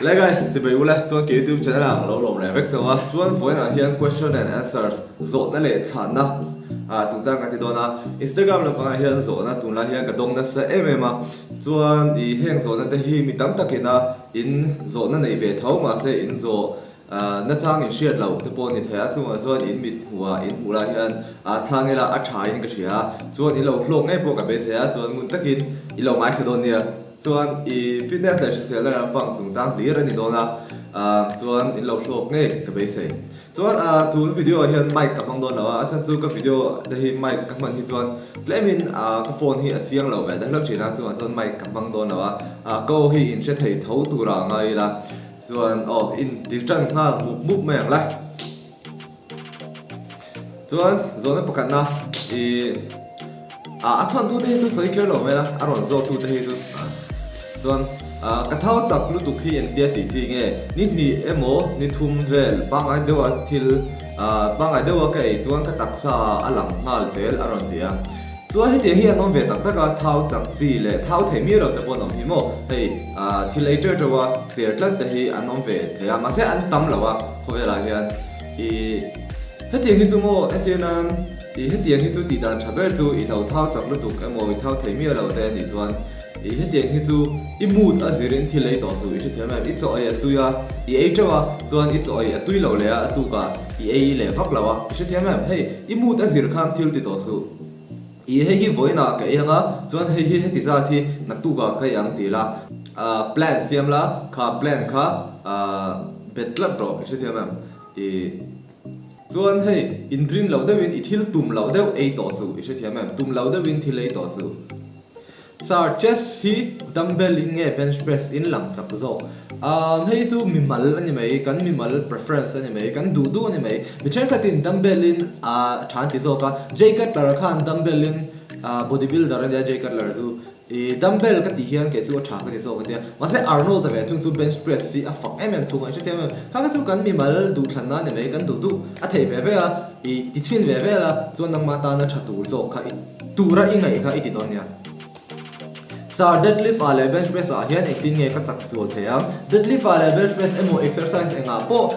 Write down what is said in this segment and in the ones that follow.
Le guys, chibai ula chuan ka youtube channel ah ka lo lawm leh vek chauh a, chuan vawiinah hian question and answers zawhna leh chhanna ah tungchang kan ti dawn a, Instagram lampangah hian zawhna tunlai hian ka dawng nasa em em a, chuan ih heng zawhna te hi mi tam takin a in zawhna nei ve tho mahse in zawh Nachang in hriat lo te pawh ni thei a, chungah chuan in mit hmuh ah in hmuh lai hian chhang ila a tha in ka hria a, chuan i lo hlawk ngei pawh ka beisei a, chuan ngun takin i lo ngaithla dawn nia. Chuan i fitness leh hriselna lampang chungchang hlir a ni dawn a, chuan in lo hlawk ngei ka beisei. Chuan tun video ah hian mic ka hmang dawn lo a, a chhan chu ka video te hi mic ka hman hi chuan tlemin ka phone hi a chiang lo ve daih hlauh thin a, chungah chuan mic ka hmang dawn lo a, ka aw hi in hre thei tho turah ngai ila. Chuan aw in ti tan nghal mup mup mai ang la. Chuan zawhna pakhatna i a thawn tute hi chu sawi kher lo mai la, a rawn zawt tute hi chu chuan ka thau chak lutuk hi engtia tih chi nge ni hnih emaw ni thum vel pangngai deuha thil pangngai deuha ka ei chuan ka taksa a lang nghal zel a rawn ti a. Chuan hetiang hi an awm ve tak tak a, thau chak chi leh thau thei miah lo te pawh an awm hi maw? Hei thil ei teuh teuh a, cher tlat te hi an awm ve thei a, mahse an tam lo a khawvelah hian. Ih hetiang hi chu maw entir nan ih hetiang hi chu tih dan tha ber chu i lo thau chak lutuk emaw i thau thei miah lo te anih chuan ih hetiang hi chu i mood a zirin thil ei tawh suh i hrethiam em? I chaw ei a tui a, i ei teuh a, chuan i chaw ei a tui lo leh a, a tukah i ei leh vak lo a, i hrethiam em? Hei i mood a zir khan thil ti tawh suh. Ih hei hi vawiinah ka ei ang a, chuan hei hi heti zat hi naktukah ka ei ang ti la, plan siam la, kha plan kha bet tlat rawh i hrethiam em? Ih chuan hei inrin loh deuhin i thil tum loh deuh ei tawh suh i hrethiam em? Tum loh deuhin thil ei tawh suh. Sir, chest hi dumbbell in nge bench press in lang chak zawk? Umm hei chu mimal a ni mai, kan mimal preference a ni mai, kan duh duh a ni mai. Mi thenkhatin dumbbell in a tha an ti zawk a, Jay Cutler khan dumbbell in body builder a nia Jay Cutler chu. Ih dumbbell ka tih hian kei chu a tha ka ti zawk a tia. Mahse Arnold a ve thung chu bench press hi a fak em em thung a, i hrethiam em? Kha kha chu kan mimal duhthlanna a ni mai, kan duh duh a thei ve ve a, ih ti chhin ve vel a, chuan nangmah tana tha tur zawk kha i Tura i ngaih kha i ti dawn nia. Sir, deadlift ah leh bench press ah hian engtin nge ka chak zual thei ang? Deadlift ah leh bench press emaw exercise engah pawh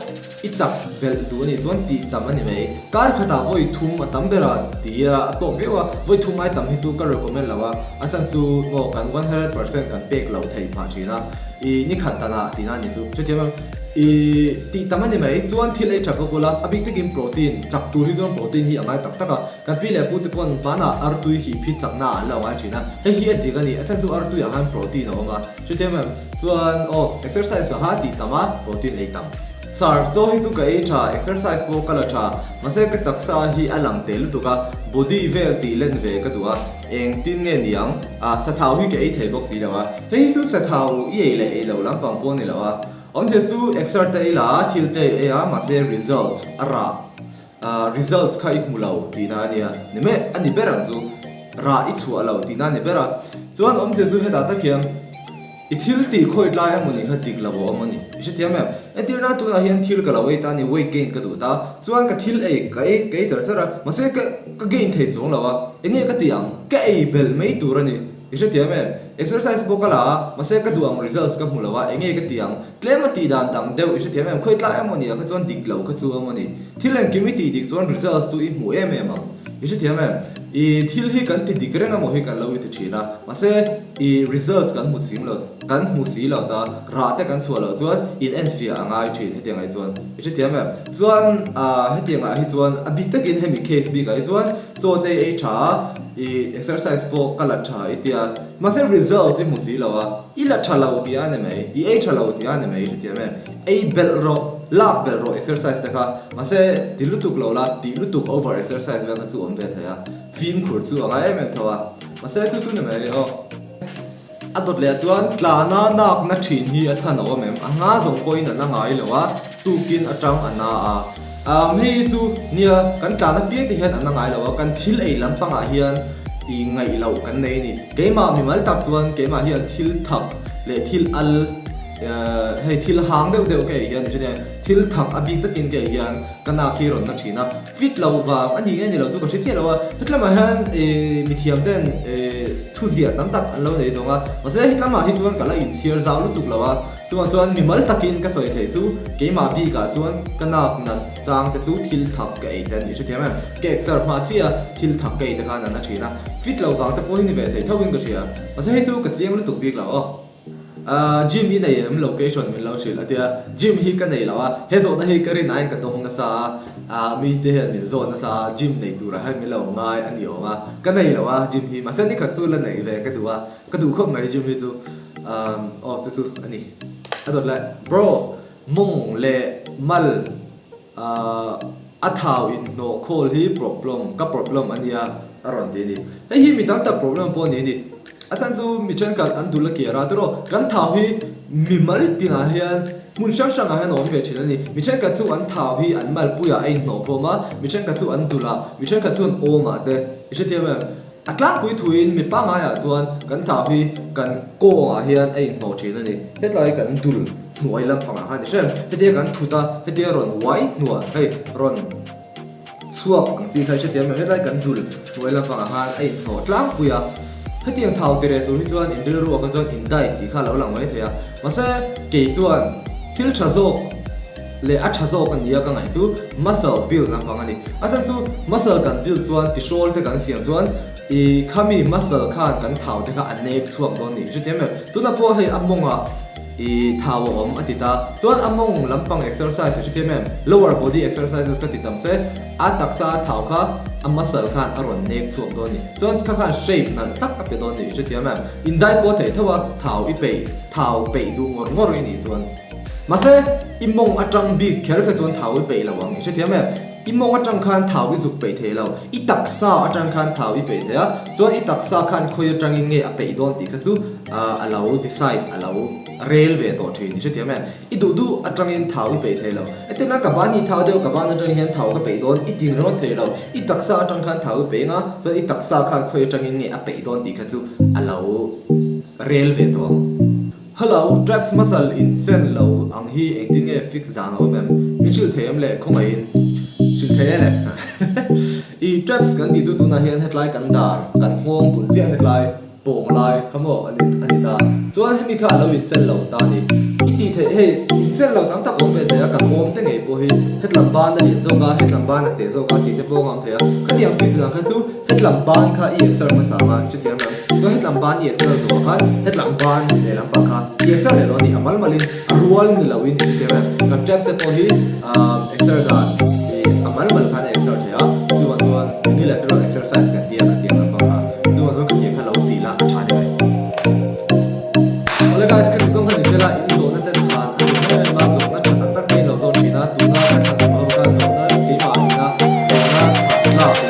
i chak belh duh anih chuan tih tam a ni mai. Kar khatah vawi thum a tam ber a ti a, a tawk viau a, vawi thum ai tam hi chu ka recommend lo a, a chhan chu maw kan 100% kan pek loh theih phah thin a, i ni khat danah tihna a ni chu. Hrethiam em? I tih tam a ni mai. Chuan thil ei tha bawk ula, a bik takin protein, chak tur hi chuan protein hi a ngai tak tak a. Kan pi leh pute pawn hmanah artui hih phit chakna an lo ngai thin a, hei hi a dik a ni, a chhan chu artui ah khan protein a awm a, chutiang em chuan aw exercise ah kha tih tam a, protein ei tam. Sir, chaw hi chu ka ei tha, exercise pawh ka la tha, mahse ka taksa hi a lang teh lutuk a, body vel tih len ve ka duh a, engtin nge ni ang, ah sathau hi ka ei thei bawk si lo a, hei hi chu sathau i ei leh ei lo lampang pawh a ni lo a, awmzia chu exert te ei la a, thil te i ei a, mahse result a rah. Results kha i hmu lo tihna a nia, ni mai a ni ber ang chu, rah i chhuah lo tihna a ni ber a, chuan awmzia chu hetah tak hian i thil tih khawi tlai emaw ni kha dik lo a awm a ni, i hrethiam em? Entirna tunah hian thil ka lo ei ta a ni, weight gain ka duh ta, chuan ka thil ei ka ei ka ei char char a, mahse ka ka gain thei chuang lo a, enge ka tih ang? Ka ei belh mai tur a ni, i hrethiam em? Exercise pawh ka la a, mahse ka duh ang results ka hmu lo a, enge ka tih ang? Tlem a tih dan dang deuh i hrethiam em? Khawi tlai emaw ni a kha chuan dik lo kha chu emaw ni. Thil engkim i tih dik chuan results chu i hmu em em ang. I hrethiam em? I thil hi kan ti dik reng emaw hi kan lo i ti thin a, mahse i results kan hmu chim lo, kan hmu si lo ta, rah te kan chhuah loh chuan in enfiah a ngai thin hetiang ah hi chuan. I hrethiam em? Chuan ah hetiang ah hi chuan a bik takin hemi case bik ah hi chuan chaw te i ei tha a, i exercise pawh ka la tha i tia, mahse results i hmu si lo a. I la tha lo tih a ni mai, i ei tha lo tih a ni mai hetiang em? Ei belh rawh, lak belh rawh exercise te kha, mahse ti lutuk lo la, tih lutuk over exercise vel kha chu awm ve thei a, fimkhur chu a ngai em em tho a, mahse chu chu ni mai aw. A dawt leh ah chuan tlana nakna thin hi a chhan a awm em? A hna zawng pawhin a na ngai lo a, tukin atang a na a. Umm hei hi chu nia kan tlan apiang te hian a na ngai lo a, kan thil ei lampangah hian i ngaih loh kan nei a ni. Keimah mimal tak chuan keimah hian thil thak leh thil al. Hei thil hang deuh deuh ka ei hian hre nia, thil thak a bik takin ka ei hian ka nak hi rawn na thin a, fit lo vang a ni nge ni lo chu ka hre chiah lo a, hetlamah hian mithiam ten thuziah tam tak an lo nei dawng a, mahse hetlamah hi chuan ka la inchhiar zau lutuk lo a, chuvang chuan mimal takin ka sawi theih chu keimah bikah chuan ka nak nat chang te chu thil thak ka ei te a ni hrethiam em, ka exer hma chiah a thil thak ka ei te khan a na thin a, fit lo vang te pawh hi ni ve thei tho in ka hria, mahse hei chu ka chiang lutuk bik lo aw. Gym i nei em? Location min lo hrilh a tia, gym hi ka nei lo a, he zawhna hi ka rin aiin ka dawng nasa a, mite hian min zawh nasa a, gym nei turah hian min lo ngai a ni awm a, ka nei lo a gym hi, mahse nikhat chu la neih ve ka duh a, ka duh khawp mai gym hi chu, aw chu chu a ni, a dawt leh bro mawng leh mal. A thau inhnawh khawl hi problem, ka problem a nia a rawn ti a ni. Hei hi mi tam tak problem pawh a ni a ni. A chhan chu mi thenkhat an dul a kiar a, tiraw kan thau hi mi mal tinah hian hmun hrang hrangah hian a awm ve thin a ni. Mi thenkhat chu an thau hi an malpuiah a inhnawh khawm a, mi thenkhat chu an dul a, mi thenkhat chu an awmah te i hrethiam em? A tlangpui thuin mi pangaiah chuan kan thau hi kan kawngah hian a inhnawh thin a ni. Hetlai kan dul hnuai lampangah khan i hrem. Hetia kan thut a, hetia rawn uai hnuah hei rawn chhuak ang chi kha i hrethiam em? Hetlai kan dul hnuai lampangah khan a inhnawh tlangpui a. Hetiang thau ti reh tur hi chuan in rilruah kha chuan in diet tih kha a lo lang mai thei a. Mahse kei chuan thil tha zawk leh a tha zawk a nia ka ngaih chu muscle build lampang a ni. A chhan chu muscle kan build chuan tihrawl te kan siam chuan i khami muscle khan kan thau te kha a nek chhuak dawn ni. Hrethiam em? Tunah pawh hei a mawngah i thau a awm a ti ta. Chuan a mawng lampang exercise i hrethiam em? Lower body exercises ka ti tam se a taksa a thau kha a muscle khan a rawn nek chhuak dawn ni. Chuan kha khan shape nalh tak a pe dawn ni. Hrethiam em? In diet pawh theih tho a thau i peih thau peih duh ngawr ngawr i nih chuan. Mahse, i mawng atang bik kher kha chuan thau i peih lo ang, i hrethiam em? I mawng atang khan thau i zuk peih thei lo, i taksa atang khan thau i peih thei a, chuan i taksa khan khawi atangin nge a peih dawn tih kha chu a lo decide, a lo rel ve tawh thin, i hrethiam em? I duh duh atangin thau i peih thei lo. Hetiang ka ban hi thau deuh, ka ban atang hian thau ka peih dawn, i ting ringawt thei lo. I taksa atang khan thau i peih anga, chuan i taksa khan khawi atangin nge a peih dawn tih kha chu a lo rel ve tawh ang. Hello, traps muscle in chen lo ang hi engtin nge fix dan a awm em? Min hrilh thei em le? Khawngaihin hrilh thei e le. I traps kan tih chu tunah hian hetlai kan dar, kan nghawng bul chiah hetlai pawng lai kha maw a ni a ni ta. Chuan hemi kha a lo inchen lo ta a ni. I tih theih hei inchen lo tam tak awm ve thei a, kan awm te ngei pawh hi hetlam ban a lian zawk a, hetlam ban a teh zawk a tih te pawh a ngam thei a. Khatiang fix dan kha chu Hetlam ban kha i exer hmasa ang a, hrethiam lam. Chuan hetlam ban i exer zawh khan hetlam ban lehlam pang kha i exer leh dawn a ni. A mal malin a rual ni loin i hrethiam em? Kan tap se pawh hi exer dan a mal mal khan a exer thei a, chuvang chuan unilateral exercise kan tia khatiang lampang kha. Chuvang chuan khatiang kha lo tih la a tha ni mai. Awle guys, ka tih zawng kha ni sela in zawhna te chhan a tum em em a, zawhna tha tak tak te in lo zawh thin a, tuna ka thlan chhuah ho khan zawhna keimah ina zawhna chhan tlak.